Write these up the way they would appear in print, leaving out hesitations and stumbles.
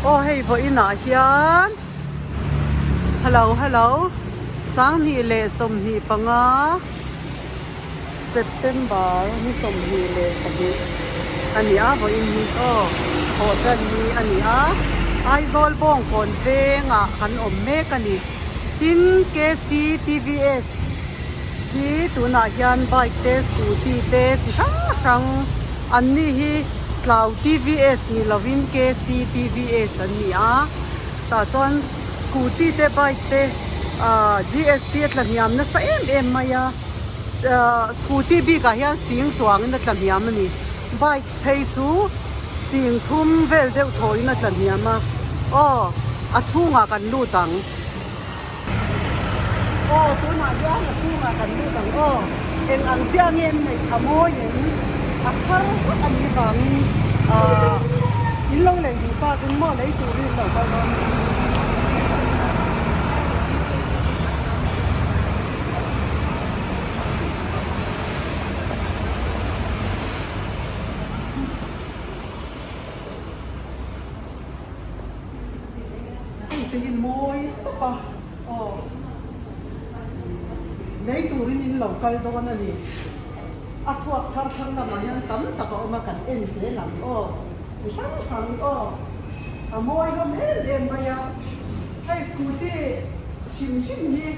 Aw hei vawiinah hian hello hello 2025 September ni 22 a ni a vawiin hi aw thawh tan ni a ni a Aizawl Bawngkawn vengah kan awm mek a ni tin KCTVS hi tunah hian bike te scooty te chi hrang hrang an ni hi Tlau TVS ni lovin KC TVS an ni a tah chuan scooty te bike te ahh GST a tla hniam nasa em em mai a ahh scooty bikah hian sing chuangin a tla hniam a ni bike phei chu sing thum vel deuh thawhin a tla hniam a aw a chhungah kan lut ang. Aw tunah hian a chhungah kan lut ang aw. Eng ang chiah nge an neih a mawi em? A thar vak a nih vangin ahh in lo lei duh takin maw lei turin in lo kal dawn a ni. Hei te hi mawi tawp a aw lei turin in lo kal dawn a ni a chhuak thar thlang lamah hian tam tak a awm a kan en zel ang aw chi hrang hrang aw a mawi hlawm em em mai a hei scooty hrim hrim hi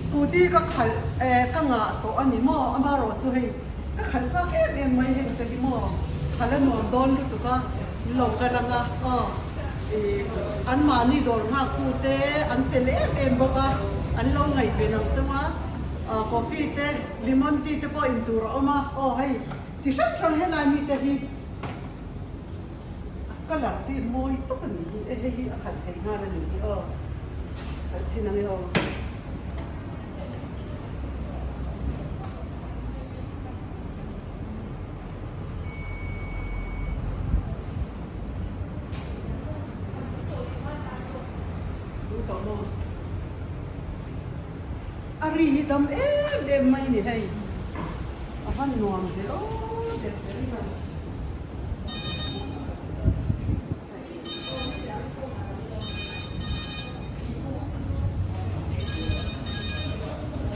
scooty ka khalh eh ka ngah tawh a ni maw amaherawhchu hei ka khalh chak em em mai heng te hi maw khalh a nuam dawn lutuk a in lo kal ang a aw ih anmahni dawr nghak tu te an fel em em bawk a an lo ngaih ve lo chauh a ah coffee te lemon tea te pawh in tur a awm a aw hei chi hrang hrang helai mi te hi a colour te hi mawi tawp a ni hi e hei hi a khalh thei nghal a ni hi aw khalh chin ang e aw. A ri hi dam em em mai ni hei a van nuam ve aw deuh ber hian.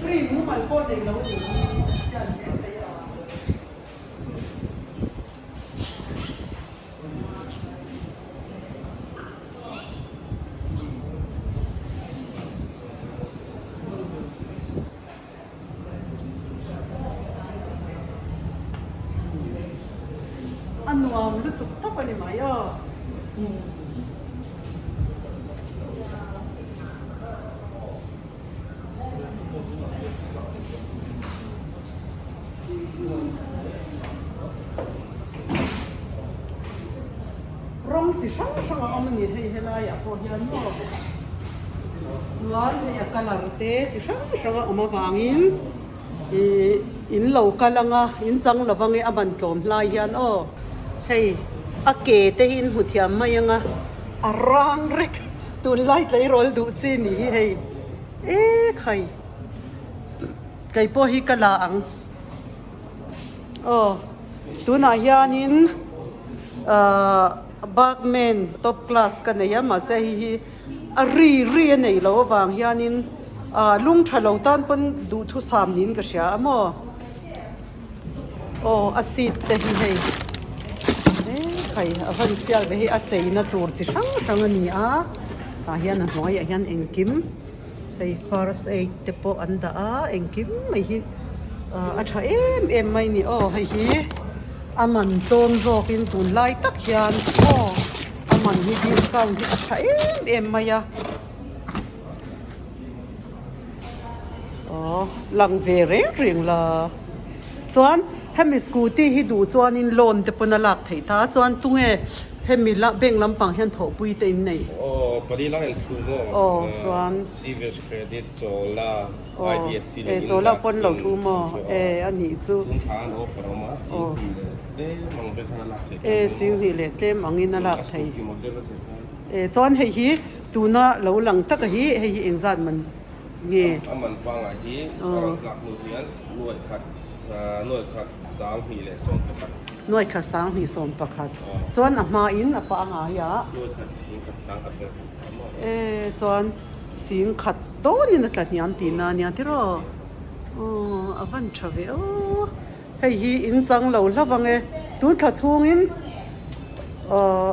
Ri mumal pawh nei lo ni hi a siam hle mai a. A nuam lutuk tawp a ni mai aw. Rawng chi hrang hrang a awm a ni hei helaiah pawh hian maw chuan hei a colour te chi hrang hrang a awm avangin ih in lo kal anga in chang lo ange a ban tlawm hlai hian aw hei a ke te hi in hmu thiam mai anga a rang rek tunlai tleirawl duh chi ni hi hei ek hai. Kei pawh hi ka la ang. Aw, tunah hianin ahh Bagman top class ka nei a, mahse hei hi a ri ri a neih loh avang hianin ahh lung tha lo tan pawn duhthusam niin ka hria a maw. Aw, a seat te hi hei hei a van sial ve hi a cheina tur chi hrang hrang a ni a, tah hian a hnuaiah hian engkim. Hei first aid te pawh an dah a engkim mai hi a tha em em mai a ni aw hei hi a man tlawm zawkin tunlai tak hian aw a man hi discount hi a tha em em mai a aw lang ve reng reng la chuan hemi scooty hi duh chuanin loan te pawn a lak theih ta chuan tunge Hemi la bank lampang hian thawhpui te in nei. Aw pali lai an thu maw? Aw chuan. TVS credit Chola IDFC leh Indus Chola pawn lo thu maw? E a nih chu. Tun thla an offer awm a Singhnih leh tlem ang vel khan a lak theih E Singhnih leh tlem angin a lak theih. A scooty model a zir khan. E chuan hei hi tuna lo lang taka hi hei hi engzat man nge? A man pangai hi a rawn tlak hnu hian nuaih khat nuaih khat 21. Nuai khat 20 11 chuan a hma in a pangai a. Nuai khat 10 10 khat vel khan a maw. E chuan 10 dawn in a tla hniam tih na ania tiraw aw a van tha ve aw hei hi in chang lo hlauh ang e tun thla chhung in ahh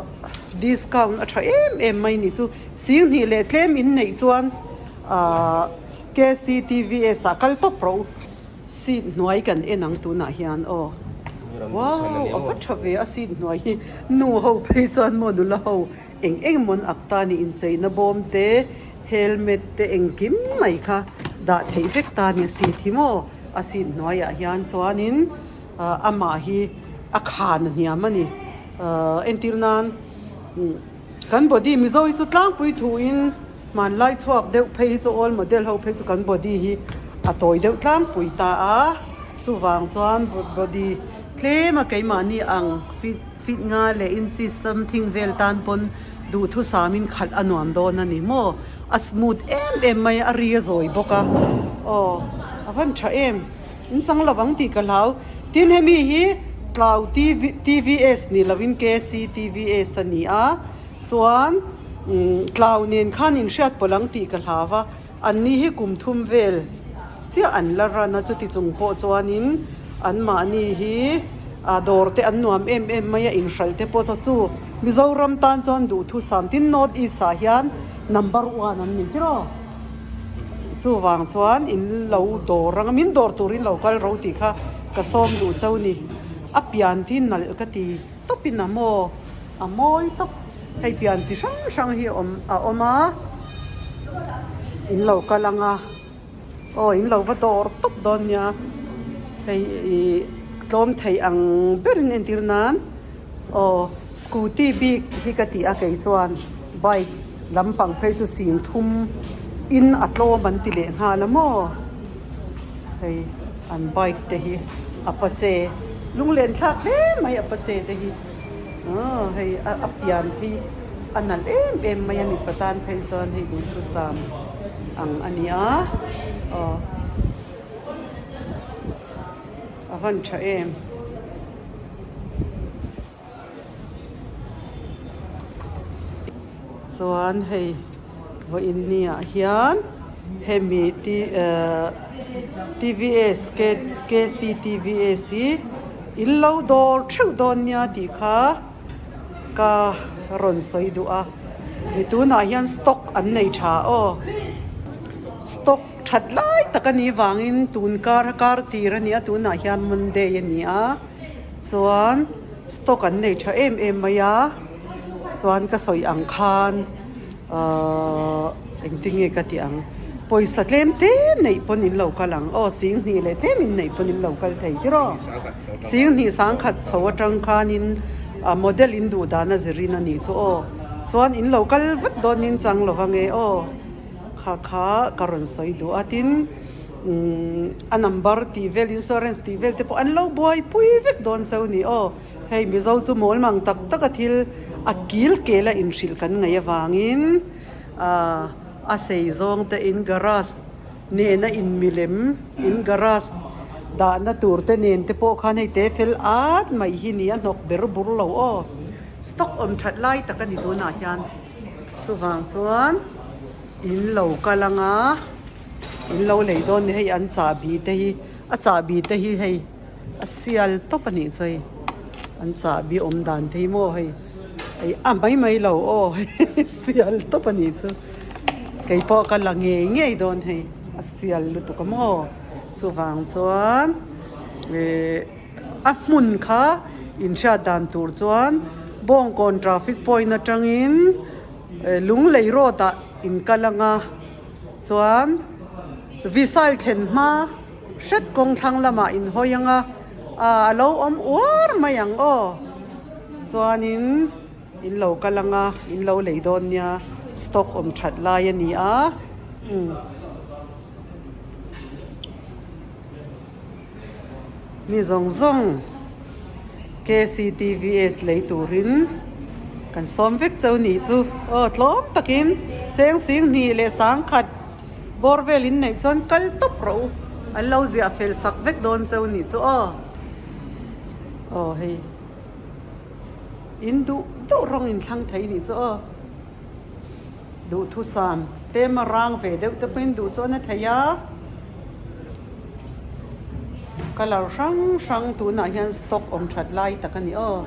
discount a tha em em mai ni chu 20 leh tlem in neih chuan ahh K_C_T_V_S ah kal tawp rawh u. Seat hnuai kan en ang tunah hian aw wow a va tha ve a seat hnuai hi nu ho phei chuan maw nula ho eng eng maw an ak ta ni incheina bawm te helmet te engkim mai kha dah theih vek ta ni a seat hi maw a seat hnuaiah hian chuanin ah amah hi a khan a hniam a ni ah entir nan kan body mizo hi chu tlangpui thuin. Hmanlai chhuak deuh phei hi chu old model ho phei chu kan body hi a tawi deuh tlangpui ta a, chuvang chuan body tlem a keimahni ang fit fit nga leh inches something vel tan pawn duhthusam in khalh a nuam dawn a ni maw, a smooth em em mai a, a ri a zawi bawk a, aw a van tha em, in chang lo ang tih ka hlau, tin hemi hi tlau T_V_S ni lo in K_C_T_V_S a ni a. Chuan tlau nen khan inhriat pawlh ang tih ka hlau a, anni hi kum thum vel chiah an la ran a, chuti chung pawh chuanin anmahni hi a dawr te an nuam em em mai a, inhralh te pawh chu Mizoram tan chuan duhthusam tin North East ah hian number one an ni tiraw? Chuvang chuan in lo dawr ang a, min dawr turin lo kal ro tih kha ka sawm duh chauh ni, a pian hi nalh ka ti. Tawp in a maw a mawi tawp hei pian chi hrang hrang hi awm a awm a in lo kal ang a aw in lo va dawr tawp dawn nia hei ih tlawm thei ang ber in entir nan aw scooty bik hi ka ti a kei chuan bike lampang phei chu 30 in a tlawm an ti leh nghal a maw. Hei an bike te hi apache lunglen thlak hle mai apache te hi aw hei a pian hi a nalh em em mai a mipa tan phei chuan hei duhthusam ang a ni a aw a van tha em. Chuan hei vawiin ni ah hian hemi t ehh tvs kctvs hi in lo dawr theuh dawn nia tih kha ka rawn sawi duh a ni tunah hian stock an nei tha aw stock that lai tak a nih vangin tun kar kar tir a ni a tunah hian monday a ni a. Chuan stock an nei tha em em mai a, chuan ka sawi ang khan ahh engtin nge ka tih ang, pawisa tlem te neih pawn in lo kal ang aw 20 leh tlem in neih pawn in lo kal thei tiraw 20 sangkhat chho atang khanin a model in duh dan a zirin a nih chu aw chuan in lo kal vat dawn in chang lo vang e aw kha kha ka rawn sawi duh a tin. Umm a number tih vel insurance tih vel te pawh an lo buaipui vek dawn cheu ni aw. Hei Mizo chu mawl mang tak tak a thil a kil kel a inhrilh kan ngaih avangin ah a sei zawng te in garage nena inmilem in garage dahna tur te nen te pawh khan hei te fel at mai hi ni a hnawk ber bur lo aw. Stock awm that lai tak a ni tunah hian chuvang chuan in lo kal anga. In lo lei dawn ni hei an chahbi te hi a chahbi te hi hei a sial tawp a nih chu hei an chahbi awm dan te hi maw hei ei a mai mai lo aw sial tawp a nih chu keipawh ka la ngei ngei dawn hei a sial lutuk a maw chuvang chuan ihh a hmun kha inhriat dan tur chuan bawngkawn traffic point atangin lunglei road ah in kal anga. Chuan Visai thlen hma hret kawng thlang lamah in hawi ang a, ah a lo awm uar mai ang aw. Chuanin in lo kal ang a, in lo lei dawn nia, stock awm that lai a ni a, umm. Mi zawng zawng KCTVS lei turin kan sawm vek cheu nih chu aw tlawm takin cheng 20 leh 10,000 bawr vel in neih chuan kal tawp rawh u an lo ziah fel sak vek dawn cheu nih chu aw aw hei. In duh duh rawng in thlang thei nih chu aw. Duhthusam tlem a rang ve deuh te pawhin duh chuan a thei a. Colour hrang hrang tunah hian stock awm that lai tak a ni aw.